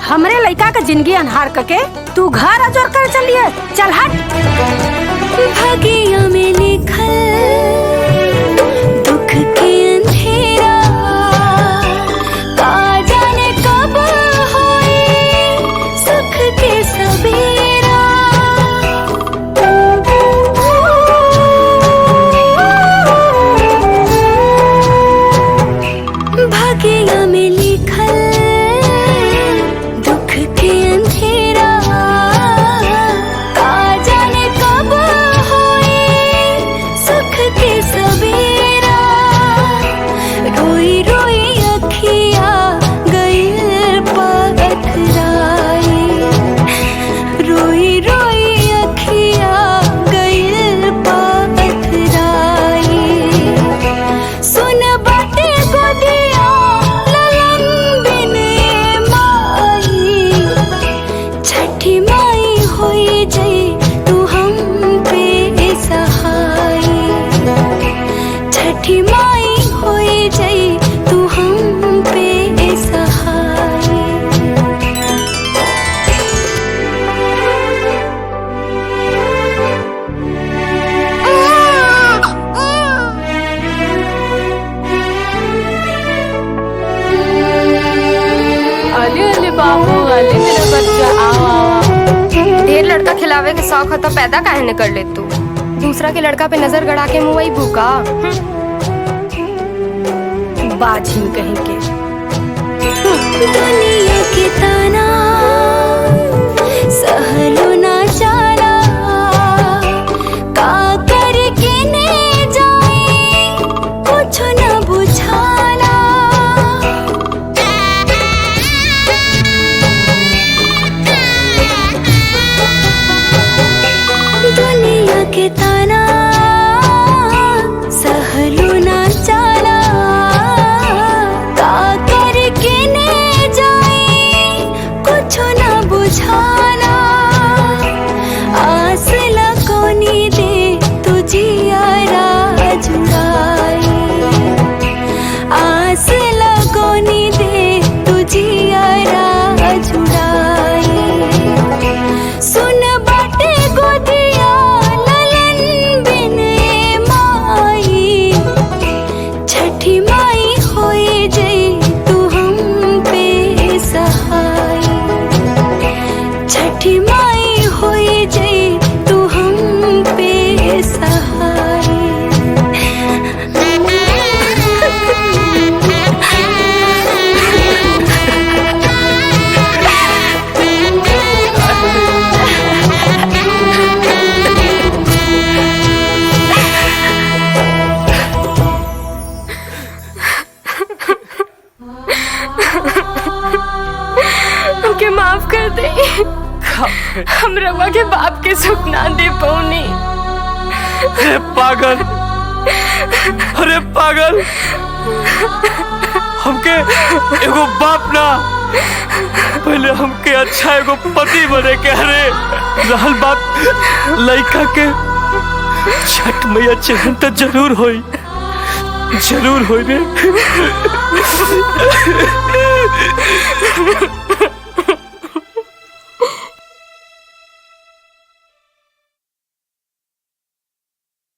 हमरे लइका के जिंदगी अनहार करके तू घर अजोर कर चलिए। चल हट। भगिया में लिखल दुख के अंधेरा, का जाने कब होए सुख के सवेरा। भगिया में लिखल दुख के अंधेरा, का जाने कब होए सुख के सवेरा। रोई रोई अखिया गइल पथराई, रोई रोई अखिया गइल पथराई। सुन बाटे गोदिया ललन बिन माई, छठी माई होई जई तू हम पे सहाय। छठी माई होई जई तू हम पे सहाय। अले अले बाबू, अले मेरा बच्चा, आओ आओ। ढेर लड़का खिलावे के शौक हो तो पैदा काहे न कर ले तू? दूसरा के लड़का पे नजर गड़ा के मुँह वही भूखा। बाझिन कहीं के। दुनिया के ताना सहलो ना जाला, का करके ने जाए कुछ न बुझाला। दुनिया के ताना सहलो ना जाला, का करके ने जाए कुछ न बुझाला। आस लगोनी दे तुझिया जुड़ाए, आस लगोनी दे तुझिया जुड़ाए। सुन बाटे गोदिया ललन बिन माई, छठी माई होई जई तू हम पे सहाय। छठी माई होई जई तू हम पे सहाय। हमके माफ कर दे, हम रउआ के बाप के सुख ना दे पौनी। अरे पागल, अरे पागल, हमके एगो बाप ना पहले हमके अच्छा एगो पति बने के। अरे रहल बात लड़का के, छठ मैया चहन तो जरूर होई, जरूर होई रे।